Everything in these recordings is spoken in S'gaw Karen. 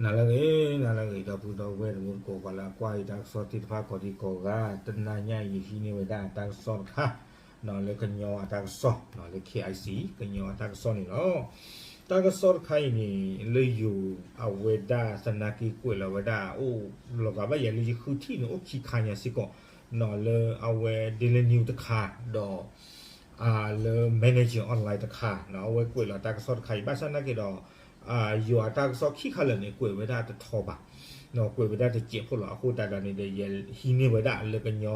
နၤလၢအဂ့ၤ, နၤလၢအဂ့ၤ ဒီပုၢ်ဒီဝဲၢ်တံၤသကိး ပှၤလၢအကွၢ်ယတၢ်ကစီၣ်သ့ၣ်တဖၣ်ကိးဒံကိးဂၤ, တနၤညါအံၤ ယဟံးန့ၢ်ဝဲဒၣ်တၢ်ကစီၣ်တခါ လၢကညီအတၢ်ကစီၣ် လၢ K I C ကညီအတၢ်ကစီၣ်န့ၣ်လီၤ. တၢ်ကစီၣ်တခါအံၤန့ၣ် လၢယိၤအဝဲဒၣ်သနာ်က့ကွဲးလီၤဝဲဒၣ် အိၣ်လီၤဂာ်ဘၣ်ယၤလၢယဃုထံၣ်န့ၣ် အိၣ်ခံခါညါစ့ၢ်ကီး လၢအဝဲ Daily News တခါ ဒီး လၢ Manager Online တခါ အဝဲကွဲးလီၤတၢ်ကစီၣ်တခါအံၤ ဘၣ်ဆၣ်သနာ်က့ဒီး ယိၤအတၢ်ကစီၣ်ခံခါလၢာ်န့ၣ် ကွဲးဝဲဒၣ်တထီဘၣ်, ကွဲးဝဲဒၣ်တစဲးဖိလီၤ. အဃိသတးဒီးန့ၣ်ဒီး ယဟံးန့ၢ်ဝဲဒၣ်လၢကညီ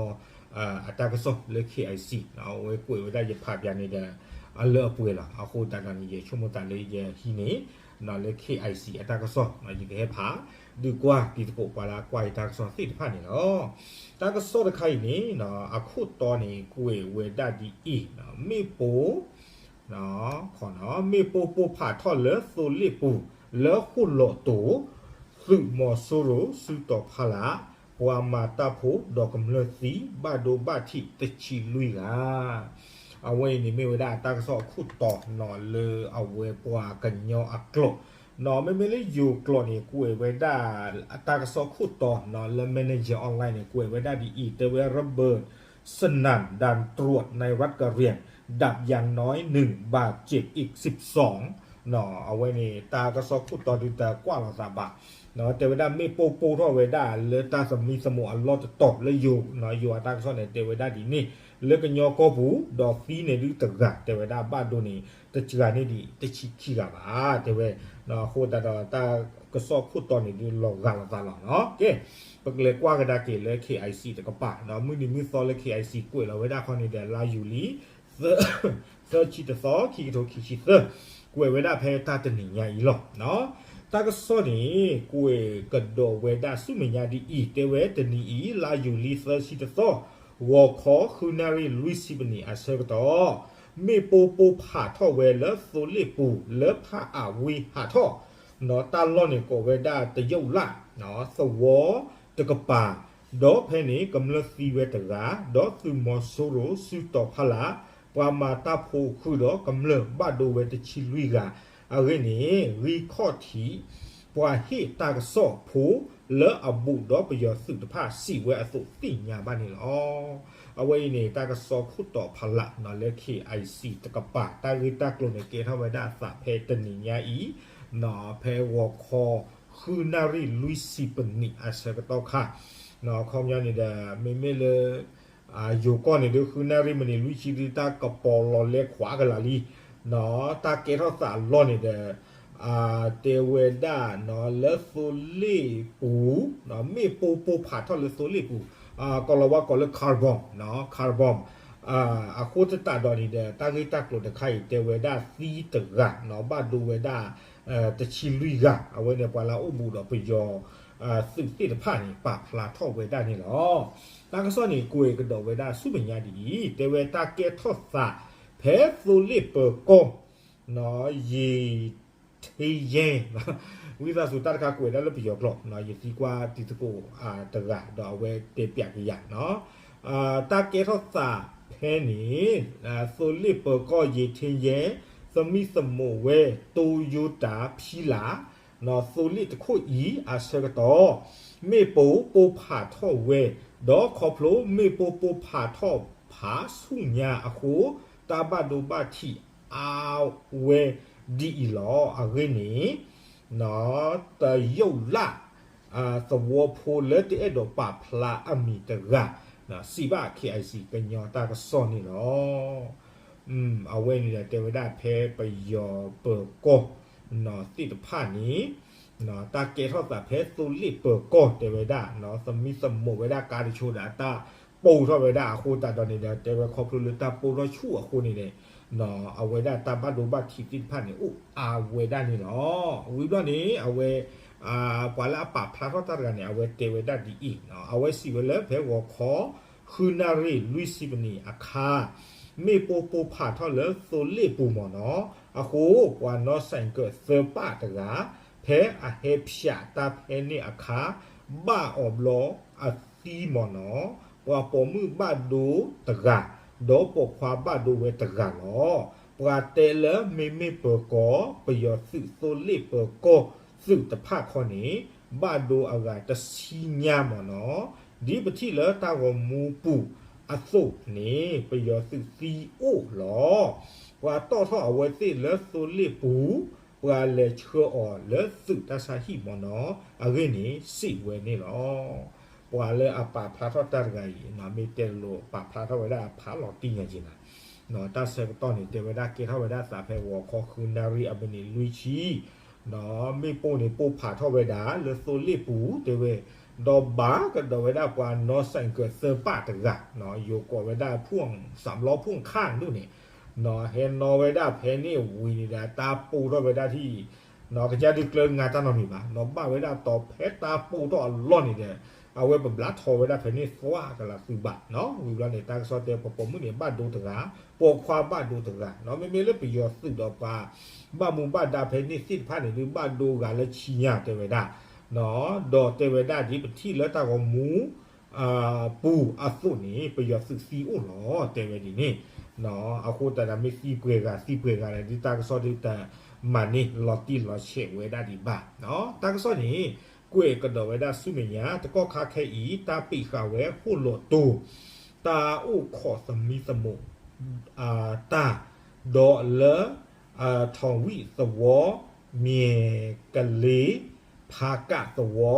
အတၢ်ကစီၣ်လၢ K I C အဝဲကွဲးဝဲဒၣ်ယဖးပၠးန့ၣ်ဒီး အလၢအပှဲၤလီၤ. အဃိသတးဒီးန့ၣ် ယဆိကမိၣ်သးလၢယဟံးန့ၢ် လၢ K I C အတၢ်ကစီၣ် ယကဟဲဖး ဒုးကွၢ်တံၤသကိး ပှၤလၢအကွၢ်ယတၢ်ကစီၣ်သ့ၣ်တဖၣ်န့ၣ်လီၤ. တၢ်ကစီၣ်တခါအံၤန့ၣ် အခိၣ်တီန့ၣ် ကွဲးဝဲဒၣ်ဒ်အံၤ, မ့ၣ်ပိၢ် မ့ၣ်ပိၢ်ပိၢ်ဖးထီၣ်လၢသိလ့ၣ်ပူၤ လၢဃိၣ်လီၤတိၤ, သုးမီၤစိရိၤစုတီၤဖီလာ် ပှၤမၤတၢ်ဖိဒီးကမျၢၢ်သံ ဘၣ်ဒိဘၣ်ထံးတဆံလွံၢ်ဂၤ အဝဲအံၤန့ၣ် မ့ၢ်ဝဲဒၣ်အတၢ်ကစီၣ်အခိၣ်တီနီၤ လၢအဝဲပှၤကညီအကျိာ်နီၤ. မ့မ့ၢ်လၢယိၤကျိာ်န့ၣ် ကွဲးဝဲဒၣ်အတၢ်ကစီၣ်ခိၣ်တီနီၤ လၢ Manager Online န့ၣ် ကွဲးဝဲဒၣ်ဒ်အံၤ, တဲဝဲ ระเบิดสนั่นด่านตรวจในรัฐกะเหรี่ยง ดับอย่างน้อยหนึ่ง บาดเจ็บอีกสิบสอง အဝဲန့ၣ် တၢ်ကစီၣ်ခိၣ်တီဒုးတကွၢ်လိာ်သးဘၣ်, တဲဝဲဒၣ်မ့ၣ်ပိၢ်ပိၢ်ထီၣ်ဝဲဒၣ်လၢတၢ်သမံသမိးအလီၢ်တတီၤလၢယိၤ, ယိၤအတၢ်ကစီၣ်န့ၣ် တဲဝဲဒၣ်ဒ်န့ၣ်, လၢကညီကီၢ်ပူၤ ဒီးသံန့ၣ်ဒုးတဂၤ တဲဝဲဒၣ်ဘၣ်ဒိန့ၣ် တစှၤန့ၢ်ဒံးတဆံခံဂၤဘၣ် တဲဝဲ, အဃိသတးဒီးတၢ်ကစီၣ်ခိၣ်တီန့ၣ်ဒုးလီၤဂာ်လိာ်သးလီၤနီၤ. ကဲ, ပကလဲၤကွၢ်ကဒါက့ၤလၢ K I C တကပၤ, မုၢ်နံၤမုၢ်သီလၢ K I C ကွဲးလီၤဝဲဒၣ်ခီန့ၣ်ဒီး လါယူၤလံ သၢဆံတသီ ခံကထိခံဆံသၢ, ကွဲးဝဲဒၣ်ဖဲတၢ်တနံၤညါအံၤလီၤ. တၢ်ကစီၣ်န့ၣ် ကွဲးကဒီးဝဲဒၣ်ဆူမဲာ်ညါဒ်အံၤ, တဲဝဲတနံၤအံၤ လါယူၤလံ သၢဆံတသီ, ဂီၤခီ ဃုနၣ်ရံၣ် လွံၢ်ဆံပနံးအဆၢကတီၢ်, မ့ၣ်ပိၢ်ပိၢ်ဖးထီၣ်ဝဲလၢသိလ့ၣ်ပူၤ လၢဖးအးဝ့ဟးထီၣ်, တၢ်လီၢ်န့ၣ်ကိးဝဲဒၣ်တယုၣ်လၣ် သဝီတကပၤ, ဒီးဖဲန့ၣ် ကမျၢၢ်သံဝဲတဂၤ, ဒီးသုးမီၤစိရိၤစုတီၤဖီလာ်, ပှၤမၤတၢ်ဖိဃုာ်ဒီးကမျၢၢ်ဘၣ်ဒိဝဲတဆံလွံၢ်ဂၤ, အဂ့ၢ်န့ၣ် ဂံၢ်ခီၣ်ထံး ပှၤဟ့ၣ်တၢ်ကစီၣ်ဖိလၢအဘူးဒီးပယီၤသုးတဖၣ်စံးဝဲအသိးသ့ၣ်ညါဘၣ်န့ၣ်လီၤ. အဝဲအံၤန့ၣ် တၢ်ကစီၣ်ခိၣ်တီဖီလာ်နီၤလၢ K I C တကပၤ တၢ်ဂ့ၢ်တၢ်ကျိၤန့ၣ် ကဲထီၣ်ဝဲဒၣ်အသးဖဲတနံၤညါအံၤ ဖဲဂီၤခီ ဃုနၣ်ရံၣ် လွံၢ်ဆံပနံးအဆၢကတီၢ်ခါ, ခီပညီန့ၣ်ဒီး မ့မ့ၢ်လၢ ယိၤကီၢ်န့ၣ်ဒုး ဃုနၣ်ရံၣ်မံးနံး လွံၢ်ဆံဒုး တၢ်ကပီၤလီၤလဲခွးကလာ်လံ, တၢ်ကဲထီၣ်သးအလီၢ်န့ၣ်ဒီး တဲဝဲဒၣ်နီၤလၢသိလ့ၣ်ပူၤ, မ့ၣ်ပိၢ်ပိၢ်ဖးထီၣ်လၢသိလ့ၣ်ပူၤ, ကီၤလၤဝါကိးလၢ car bomb, car bomb, အဃိသတးဒီးန့ၣ်ဒီး တၢ်ဂ့ၢ်တၢ်ကျိၤတခါအံၤ တဲဝဲဒၣ်သံတဂၤနီၤ ဘၣ်ဒိဝဲဒၣ် တဆံလွံၢ်ဂၤ, အဝဲန့ၣ် ပှၤလၢအအိၣ်ဘူးဒီးပယီၤ သုးသ့ၣ်တဖၣ်န့ၣ် ပာ်ဖျါထီၣ်ဝဲဒၣ်န့ၣ်လီၤ. တၢ်ကစီၣ်န့ၣ် ကွဲးကဒီးဝဲဒၣ်ဆူမဲာ်ညါဒ်အံၤ, တဲဝဲတၢ်ကဲထီၣ်သး ဖဲသိလ့ၣ်ပၢၤကီၢ် ယ့ၤထ့ယဲၢ်, ဝံသးစူၤတၢ်တခါကွဲးဒၣ်လၢပယီၤကျိာ်, ယသံကွၢ်တံၤသကိးတဂၤ ဒီးအဝဲတဲပၠးကယၤနီၤ. တၢ်ကဲထီၣ်သးဖဲန့ၣ် သိလ့ၣ်ပၢၤကီၢ် ယ့ၤထ့ယဲၢ် သမံသမိးဝဲ တိယိတၢ်ဖံလာ် သိလ့ၣ်တခိၣ်အံၤအဆၢကတီၢ် မ့ၣ်ပိၢ်ပိၢ်ဖးထီၣ်ဝဲ, ဒီးခီဖျိမ့ၣ်ပိၢ်ပိၢ်ဖးထီၣ်ဖးဆူညါအဃိ တၢ်ဘၣ်ဒိဘၣ်ထံးအါဝဲဒ်အံၤလီၤ. အဂ့ၢ်န့ၣ် တယုၣ်လၣ် သဝီဖိလၢတအဲၣ်ဒိးပာ်ဖျါအမံၤတဂၤ စံးဘၣ် K I C ကညီတၢ်ကစီၣ်န့ၣ်လီၤ. အဝဲန့ၣ်ဒီး တဲဝဲဒၣ်ဖဲပယီၤပၢၤကီၢ်သ့ၣ်တဖၣ်န့ၣ် တၢ်ကဲထီၣ်သးဖဲသိလ့ၣ်ပၢၤကီၢ် တဲဝဲဒၣ် သမံသမိးဝဲဒၣ်ကါတဆိဒီးတၢ်ပိၢ်ထီၣ်ဝဲဒၣ်အဃိသတးဒီးန့ၣ်ဒီး တဲဝဲခီဖျိလၢတၢ်ပိၢ်ထီၣ်ဆူၣ်အဃိန့ၣ်န့ၣ် အဝဲဒၣ်တၢ်ဘၣ်ဒိဘၣ်ထံးသ့ၣ်တဖၣ်န့ၣ် အိၣ်အါဝဲဒၣ်န့ၣ်လီၤ. ဝံၤဘျီန့ၣ် အဝဲ ပှၤလၢအပာ်ဖျါထီၣ်တၢ်တဂၤန့ၣ် အဝဲတဲဝဲဒၣ်ဒ်အံၤ, အဝဲစံးဝဲလၢဖဲဂီၤခီ ဃုနၣ်ရံၣ် လွံၢ်ဆံပနံးအခါ မ့ၣ်ပိၢ်ပိၢ်ဖးထီၣ်လၢသိလ့ၣ်ပူၤမ့ၢ်နီၤ, အဃိ ပှၤနီၣ်စဲးကၢးသၢပၢ်တဂၤ ဖဲအဟဲဖၠးတၢ်ဖဲန့ၣ်အခါ ဘၣ်အီၤဘျီအသံမ့ၢ်နီၤ, ပှၤပိာ်မုၣ်ဘၣ်ဒိတဂၤ, ဒီးပိာ်ခွါဘၣ်ဒိဝဲတဂၤလီၤ. ပှၤတဲလၢမ့မ့ၢ်ပၢၤကီၢ် ပယီၤသုးသိလ့ၣ်ပၢၤကီၢ် သုးတဖၣ်ခီန့ၣ် ဘၣ်ဒိအဂၤတဆံညါမ့ၢ်နီၤ, ဒ်ပထံၣ်လၢတၢ်ဂီၤမူပူၤအသိးန့ၣ် ပယီၤသုးသံအိၣ်လီၤ. ပှၤတီၣ်ထီၣ်အဝဲသ့ၣ်လၢသိလ့ၣ်ပူၤ, ပှၤလဲၤဆှၢအီၤလၢသုးတၢ်ဆါဟံၣ်မ့ၢ်နီၤ, အဂ့ၢ်န့ၣ်စံးဝဲန့ၣ်လီၤ. ပှၤလၢအပာ်ဖျါထီၣ်တၢ်တဂၤအံၤ မ့ၢ်တဲလိၤပာ်ဖျါထီၣ်ဝဲဒၣ်အဖးလီၤတံၢ်ညါက့ၤနၤ, တၢ်ဆၢကတီၢ်န့ၣ် တဲဝဲဒၣ်ကဲထီၣ်ဝဲဒၣ်သးဖဲဂီၤခီဃုနၣ်ရံၣ်အမံးနံးလွံၢ်ဆံ, မ့ၣ်ပိၢ်န့ၣ်ပိၢ်ဖးထီၣ်ဝဲဒၣ်လၢသိလ့ၣ်ပူၤတဲဝဲ, ဒီးဘၣ်ကဒီးဝဲဒၣ်ပှၤနီၣ်စဲးကၢးသၢပၢ်တဂၤ, ယိၤကိးဝဲဒၣ်ဖူၣ်စးဘျီဖူၣ်ခါဒိၣ်န့ၣ်, ဟဲနီၣ်ဝဲဒၣ်ဖဲန့ၣ်ဝံၤန့ၣ်ဒီး တၢ်ပိၢ်ထီၣ်ဝဲဒၣ်ထံၣ် ကစၢ်ဒုးကျၢၤနါတၢ်နီတမံၤဘၣ်, နီၣ်ဘၣ်ဝဲဒၣ်တီၤဖဲတၢ်ပိၢ်ထီၣ်အလီၢ်န့ၣ်ဒီး အဝဲပဘျါထီၣ်ဝဲဒၣ်ဖဲန့ၣ်သွါကလးသုးဘၣ်, ဝံၤဘျီန့ၣ် တၢ်ကစီၣ်တဲပိာ်မုၣ်န့ၣ် ဘၣ်ဒိတဂၤ, ပိာ်ခွါဘၣ်ဒိတဂၤ, မ့မ့ၢ်လၢပယီၤသုးဒီးပှၤ ဘၣ်မူဘၣ်ဒါဖဲန့ၣ်သ့ၣ်တဖၣ်န့ၣ်ဒုး ဘၣ်ဒိဂၤလၢဆံညါတဲဝဲဒၣ်, ဒီးတဲဝဲဒၣ်ဒ်ပထံၣ်လၢတၢ်ဂီၤမူ ပူၤအသိးန့ၣ် ပယီၤသုးသံအိၣ်လီၤ တဲဝဲဒ်န့ၣ်, အဃိသတးဒီးမ့ၢ်သံပှဲၤဂၤသံပှဲၤဂၤဒီး တၢ်ကစီၣ်ဒုးတမၤန့ၢ်လီၤတံၢ်လီၤဆဲးဝဲဒၣ်ဒံးဘၣ်, တၢ်ကစီၣ်န့ၣ် ကွဲးကဒီးဝဲဒၣ်ဆူမဲာ်ညါ တကီၢ်ခါခဲအံၤ တၢ်ပံးဃာ်ဝဲဟီၣ်လီၤတိၤ တၢ်အိၣ်ခိးသမံသမိး တၢ် ဒီးလၢ ထီၣ်ဝံၣ်သဝီ မၠဲၤကလ့ၤ ဖးကးသဝီ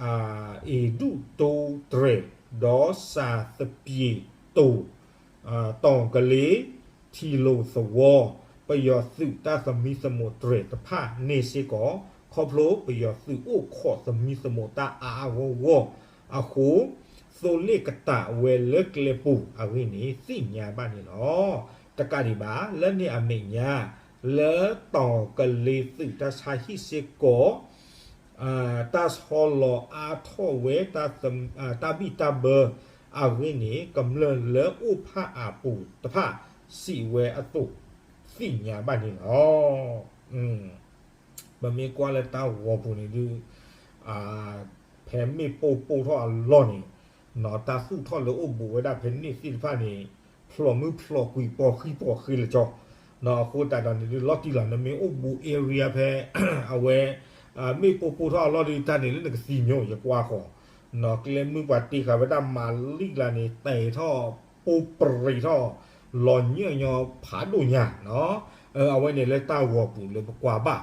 အ့ၤဒူၣ်တိတြဲၤ ဒီးစၤသပ့ၤတိၤ တီၣ်ကလ့ၤ ထံၣ်လိာ်သဝီ ပယီၤသုးတၢ်သမံသမိးတြဲၤတဖၣ်န့ၣ်စ့ၢ်ကီး ခီဖျိပယီၤသုးအိၣ်ခိးသမံသမိးတၢ်အါအါဂီၢ်ဂီၢ်အဃိ သိလ့ၣ်ကတၢၢ်ဝဲလၢကျဲပူၤအဂ့ၢ်န့ၣ် သ့ၣ်ညါဘၣ်န့ၣ်လီၤ. တကးဒံးဘၣ် လၢန့ၣ်အမဲာ်ညါ လၢတီၣ်ကလ့ၤသုးတၢ်ဆါဟံၣ်စ့ၢ်ကီး တၢ်ဆီလီၤအါထီၣ်ဝဲ တၢ်ဘံၣ်တၢ်ဘၢအဂ့ၢ်န့ၣ် ကမျၢၢ်လၢအိၣ်ဖးအါပူၤတဖၣ် စံးဝဲအသိး သ့ၣ်ညါဘၣ်န့ၣ်လီၤ. ပမ့ၢ်ကွၢ်လၢတၢ်ဂီၤပူၤန့ၣ်ဒုး ဖဲမ့ၣ်ပိၢ်ပိၢ်ထီၣ်အလီၢ်န့ၣ် တၢ်သူၣ်ထီၣ်လၢအိၣ်ဘူးဝဲဒၣ်ဖဲန့ၣ်သ့ၣ်တဖၣ်န့ၣ် ဖျိးမုၢ်ဖျိးကွံာ် ပိာ်ဃံပိာ်ဃ့လၢကၠီ, အဃိသတးဒီးန့ၣ်ဒုး လီၤတံၢ်လီၤ နမ့ၢ်အိၣ်ဘူး area ဖဲ အဝဲ မ့ၣ်ပိၢ်ပိၢ်ထီၣ်အလီၢ်ဒုး တၢ်န့ၣ်လၢနကသံမ့ၢ် ယကွၢ်ဃီ ကျဲမုၢ်ပှၤတ့ဃာ်ဝဲဒၣ်မၤလံကျါန့ၣ် တဲာ်ထီၣ် ပိၢ်ပြံးထီၣ် လီၤညီညီဖးဒိၣ်ညါ အဝဲန့ၣ်လၢတၢ်ဂီၤပူၤလၢပကွၢ်ဘၣ်,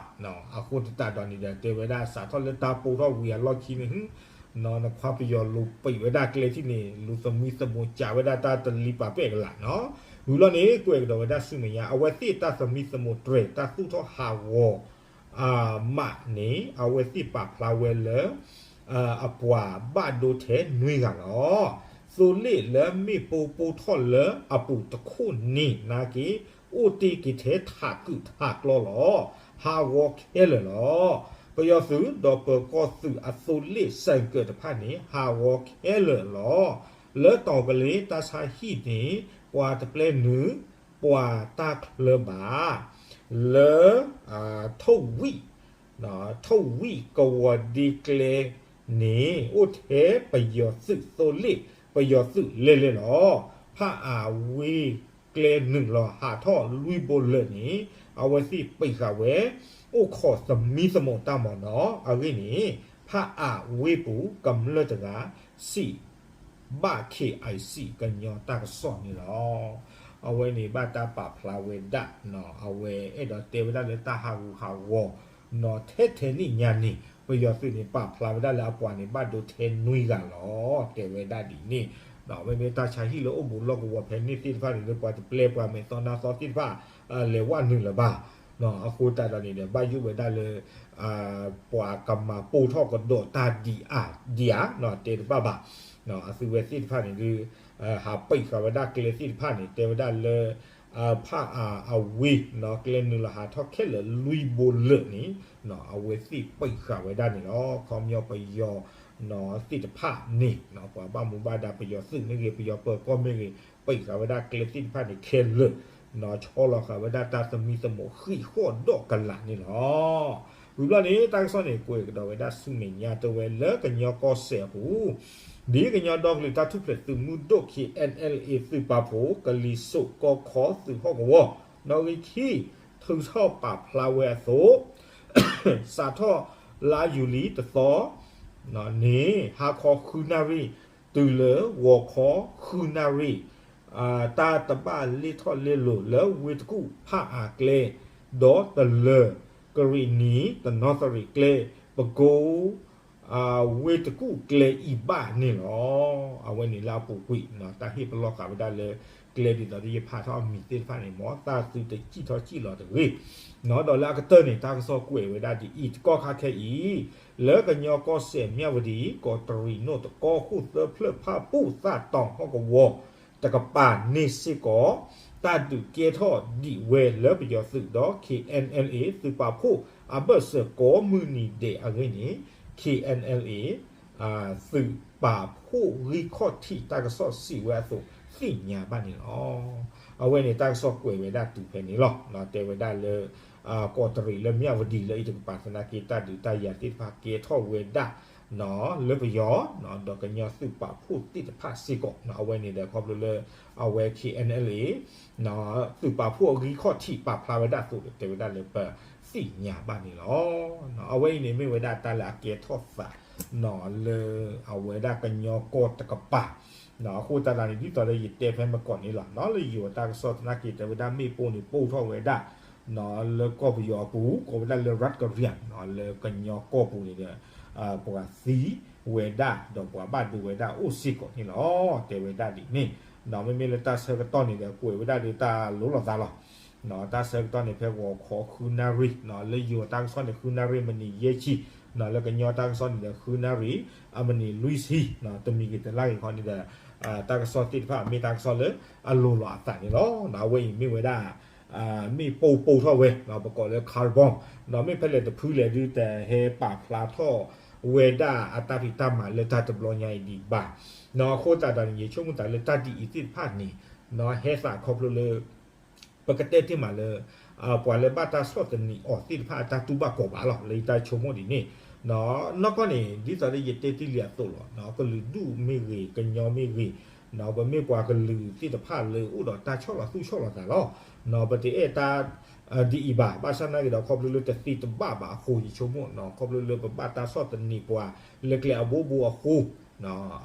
အဃိသတးဒီးန့ၣ်ဒီး တဲဝဲဒၣ်စးထီၣ်လၢတၢ်ပိၢ်ထီၣ်ဝံၤအလီၢ်ခံန့ၣ် နခွါပယီၤလူၤပံးဝဲဒၣ်ကျဲထံၣ်န့ၣ် လူၤသမံသမိးစးဝဲဒၣ်တၢ်တလံၤပာ်ပဲၣ်ကလာ်နီၤ, ဝံၤလီၤန့ၣ် ကွဲးကဒီးဝဲဒၣ်ဆူမဲာ်ညါ အဝဲသ့ၣ်တၢ်သမံသမိးတြဲၤ တၢ်သူၣ်ထီၣ်ဟးဂီၤ မးန့ၣ် အဝဲသ့ၣ်ပာ်ဖျါဝဲလၢ အပှၤဘၣ်ဒိထဲနွံဂၤလီၤ. သိလ့ၣ်လၢမ့ၣ်ပိၢ်ပိၢ်ထီၣ်လၢအပူၤတခိၣ်န့ၣ်နာ်က့ အိၣ်တ့ၢ်က့ၤထဲထးကုာ်ထးကျီလီၤ. ဟးဂီၤခဲလၢာ်လီၤ. ပယီၤသုးဒီးပၢၤကီၢ်သုးအသိလ့ၣ်စဲးကၢးတဖၣ်န့ၣ် ဟးဂီၤခဲလၢာ်လီၤ. လၢတီၣ်ကလ့ၤတၢ်ဆါဟံၣ်န့ၣ် ပှၤတပျဲနုာ် ပှၤတၢ်ချၢဘၣ် လၢ ထိၣ်ဝံၣ် ထိၣ်ဝံၣ်ကဝီၤဒ့ကျဲန့ၣ် အိၣ်ထဲပယီၤသုးသိလ့ၣ် ပယီၤသုးလဲၤလဲၤလီၤ. ဖးအါဝ့ၢ်ကျဲနုာ်လီၤဟးထီၣ်လွံၢ်ဘိလၢာ်န့ၣ် အဝဲသ့ၣ်ပံးဃာ်ဝဲ အိၣ်ခိးသမံသမိးတၢ်မ့ၢ်နီၤ အဂ့ၢ်န့ၣ် ဖးအါဝ့ၢ်ပူၤကမျၢၢ်တဂၤ စံး ဘၣ် KIC ကညီတၢ်ကစီၣ်န့ၣ်လီၤ. အဝဲန့ၣ်ဘၣ်တၢ်ပာ်ဖျါဝဲဒၣ် အဝဲအဲၣ်ဒိးတဲဝဲဒၣ်လၢတၢ်ဟးဂူာ်ဟးဂီၤ နီၤထဲထဲန့ၣ်ညါန့ၣ် ပယီၤသုးန့ၣ် ပာ်ဖျါဝဲဒၣ်လၢအပှၤန့ၣ် ဘၣ်ဒိထဲနွံဂၤလီၤ တဲဝဲဒၣ်ဒ်န့ၣ်, မ့မ့ၢ်တၢ်ဆါဟံၣ်လၢအိၣ်ဘူးလီၢ်ကဝီၤဖဲန့ၣ်သ့ၣ်တဖၣ်န့ၣ် လၢပှၤတပျဲပှၤမဲာ်သီနါသီသ့ၣ်တဖၣ် လဲၤဝဲနုာ်လၢၤဘၣ်, အဃိသတးဒီးန့ၣ်ဒီး ဘၣ်ယိၣ်ဝဲဒၣ်လၢ ပှၤကမၤပိၢ်ထီၣ်ကဒီးတၢ်ဒံးအါဒံးဧါ တဲတဘၣ်ဘၣ်, အသုဝဲသ့ၣ်တဖၣ်န့ၣ်ဒုး ဟးပံးဃာ်ဝဲဒၣ်ကျဲသ့ၣ်တဖၣ်န့ၣ် တဲဝဲဒၣ်လၢ ဖးအါအဝ့ၢ် ကျဲနုာ်လီၤဟးထီၣ်ခဲလၢာ်လွံၢ်ဘိလၢာ်န့ၣ် အဝဲသ့ၣ်ပံးဃာ်ဝဲဒၣ်န့ၣ်လီၤ. ခီပညီပယီၤသ့ၣ်တဖၣ်န့ၣ် ပှၤဘၣ်မူဘၣ်ဒါပယီၤသုးမ့ၢ်ဂ့ၤ ပယီၤပၢၤကီၢ်မ့ၢ်ဂ့ၤ ပံးဃာ်ဝဲဒၣ်ကျဲသ့ၣ်တဖၣ်န့ၣ်ခဲလၢာ် ဆီလီၤဃာ်ဝဲဒၣ်တၢ်သမံသမိးဃံးဃီၣ်ဒီးကလးန့ၣ်လီၤ. ဝံၤဘျီန့ၣ် တၢ်ကစီၣ်န့ၣ် ကွဲးကဒီးဝဲဒၣ်ဆူမဲာ်ညါတဲဝဲလၢကညီကီၢ်စဲၣ်အပူၤ ဒ်ကညီဒီကလုာ်တၢ်ထူၣ်ဖျဲးသုးမုၢ်ဒိၣ် KNLA သုးပာ်ဖှိၣ် ကလံၤစိးကီခီသုးဟီၣ်ကဝီၤ နီၣ်ဂံၢ်ခံ ထုးထီၣ်ပာ်ဖျါဝဲအသိး စးထီၣ် လါယူၤလံတသီန့ၣ် ဟါခီဃုနၣ်ရံၣ် တုၤလၢဂီၤခီဃုနၣ်ရံၣ် တၢ်တဘၣ်လဲၤထီၣ်လဲၤလီၤလၢဝ့ၢ်တကူၣ်ဖၣ်အါကျဲ ဒီးတလၢၤကရံၣ်နံၤတနီသရံၣ်ကျဲ ပကိ ဝ့ၢ်တကူၣ်ကျဲအံၤဘၣ်န့ၣ်လီၤ. အဝဲန့ၣ်လၢအပူၤကွံာ် တၢ်ဟ့ၣ်ပလီၢ်ဃာ်ဝဲဒၣ်လၢ ကျဲဒ်သိးဒီးယဖးထီၣ်အမံၤသ့ၣ်တဖၣ်န့ၣ် မ်သးသုတစံၣ်ထီၣ်စံၣ်လီၤတဂ့ၤ. ဒီးလၢအကတၢၢ်န့ၣ် တၢ်ကစီၣ်ကွဲးဝဲဒၣ်ဒ်အံၤ တကီၢ်ခါခဲအံၤ လၢကညီကီၢ်စဲၣ်မၠၣ်ဝတံၣ် ကီးတရံးနိၣ်တကီၢ်ခိၣ်သၢဖျၢၣ်ဖၣ်ပူၣ်သၣ်တီၤဟီၣ်ကဝီၤ တကပၤန့ၣ်စ့ၢ်ကီး တၢ်ဒုးကဲထီၣ်ဒံးဝဲလၢပယီၤသုးဒီး K N L A သုးပာ်ဖှိၣ်အဘၢၣ်စၢၤကိးမုၢ်နံၤဒဲးအဂ့ၢ်န့ၣ် K N L A သုးပာ်ဖှိၣ်ဂံၢ်ခီၣ်ထံးတၢ်ကစီၣ်စံးဝဲအသိးသ့ၣ်ညါဘၣ်န့ၣ်လီၤ. အဝဲန့ၣ်တၢ်ကစီၣ်ကွဲးဝဲဒၣ်တုၤဖဲန့ၣ်လီၤ. တဲဝဲဒၣ်လၢ ကီးတရံးလၢမၠၣ်ဝတံၣ်လၢအံၤတကပၤသနာ်က့ တၢ်ဒုးတၢ်ယၤသ့ၣ်တဖၣ်ကဲထီၣ်ဝဲဒၣ် လၢပယီၤ ဒီးကညီသုးပာ်ဖှိၣ်သ့ၣ်တဖၣ်စ့ၢ်ကီး အဝဲန့ၣ်ဒီးခီဖျိလၢ အဝဲ K N L A သုးပာ်ဖှိၣ်အဂံၢ်ခီၣ်ထံးပာ်ဖျါဝဲဒၣ်အသိးဒီး တဲဝဲဒၣ်လၢပသ့ၣ်ညါဘၣ်န့ၣ်လီၤ. အဝဲအံၤန့ၣ်မ့ၢ်ဝဲဒၣ်တၢ်လၢအကဲထီၣ်သး လၢအဝဲဒၣ်ကညီကီၢ်တကပၤ အဃိသတးဒီးန့ၣ် ဒ်သိးလၢယတဲဖဲမကီးန့ၣ်လီၤ. လၢယိၤတၢ်ကစီၣ်သနာ်က့ တဲဝဲဒၣ်မ့ၣ်ပိၢ်န့ၣ် ပိၢ်ထီၣ်ဝဲဒၣ် လၢကီၢ်ပယီၤအပူၤ ကိးဝဲဒၣ်လၢ ရၢတ်ကရံၣ် လၢကညီကီၢ်ပူၤန့ၣ်ဒီး ပှၤသံဝဲဒၣ် ဒီးပှၤဘၣ်ဒိဝဲဒၣ်အိၣ်စ့ၢ်ကီးန့ၣ်လီၤ. တဲဝဲဒၣ်ဒ်န့ၣ် မ့မ့ၢ်လၢတၢ်ဆၢကတီၢ်န့ၣ်ဒီး ကွဲးဝဲဒၣ်ဒီးတၢ်လိၤလိာ်သးလီၤ. တၢ်ဆၢကတီၢ်န့ၣ် ဖဲဂီၤခီဃုနၣ်ရံၣ် လၢယိၤတၢ်ကစီၣ်န့ၣ် ဃုနၣ်ရံၣ်မံးနံးယဲၢ်ဆံ လၢကညီတၢ်ကစီၣ်န့ၣ်ဒီး ဃုနၣ်ရံၣ် အမံးနံးလွံၢ်ဆံ တမံၤဂ့ၤတလါဂ့ၤခီန့ၣ်ဒီး တၢ်ကစီၣ်သ့ၣ်တဖၣ်မ့ၢ်တၢ်ကစီၣ်လၢအလိၤလိာ်အသးန့ၣ်လီၤ. အဝဲအံၤမ့ၢ်ဝဲဒၣ် မ့ၣ်ပိၢ်ပိၢ်ထီၣ်ဝဲ ပကိးလၢ carbon ဒီးမ့ၢ်ဖဲလဲၣ်တဖုလဲၣ်ဒုးတဟဲပာ်ဖျါထီၣ်ဝဲဒၣ်အတၢ်ဖံးတၢ်မၤလၢတၢ်တဘျီညါအံၤဒံးဘၣ်. အဃိသတးဒီးန့ၣ် ယဆိကမိၣ်သးလၢတၢ်ဒ်အံၤသ့ၣ်တဖၣ်န့ၣ် ဟဲသးခီဖျိလၢ ပကတဲတ့ၢ်မးလၢ ပှၤလၢဘၣ်တၢ်ဆီၣ်သနံးအီၤသ့ၣ်တဖၣ်အတၢ်တူၢ်ဘၣ်ခီၣ်ဘၣ်လီၤ. လၢယတၢ်ဆိကမိၣ်ဒ်န့ၣ် နီၢ်ကီၢ်န့ၣ် ဒ်သိးလၢယတဲတ့ၢ်လံအသိးလီၤ. ကလုာ်ဒူၣ်မ့ၢ်ဂ့ၤ ကညီမ့ၢ်ဂ့ၤ ပမ့ၢ်ပှၤကလုာ်သ့ၣ်တဖၣ်လၢအိၣ်ဒီးတၢ်ဆီၣ်လီၤသူၣ်ဆီၣ်လီၤသးလီၤ. ပတအဲၣ်တၢ် ဒ်အံၤဘၣ်. ဘၣ်ဆၣ်သနာ်က့ဒီး ခီဖျိလၢတသ့တဘၣ်ဘၣ်အဃိ ယဆိကမိၣ် ခီဖျိလၢပဘၣ်တၢ်ဆီၣ်သနံးပှၤလၢကျဲအဘိဘိအဃိ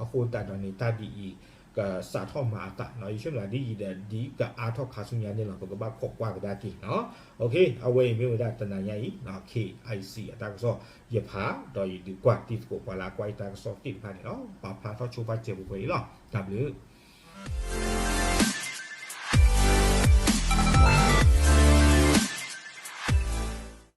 အဃိသတးဒီးန့ၣ် တၢ်ဒ်အံၤ ကစးထီၣ်မၤအသး ယဆိကမိၣ်ဒ်အံၤဒီး ဒ်ကအါထီၣ်ခါဆူညါန့ၣ်လီၤ. ပကဘၣ်ခိးကွၢ်ကဒါက့ၤနီၤ. အဝဲအံၤမ့ၢ်ဝဲဒၣ်တနၤညါအံၤ K I C အတၢ်ကစီၣ်ယဖး ဒီးယဒုးကွၢ်တံၤသကိးပှၤလၢအကွၢ်ယတၢ်ကစီၣ်သ့ၣ်တဖၣ်န့ၣ်လီၤ. ပာ်ဖျါထီၣ်ဆိပာ်စၢၤပှဲၤပှဲၤအံၤလီၤ. တၢ်ဘျုး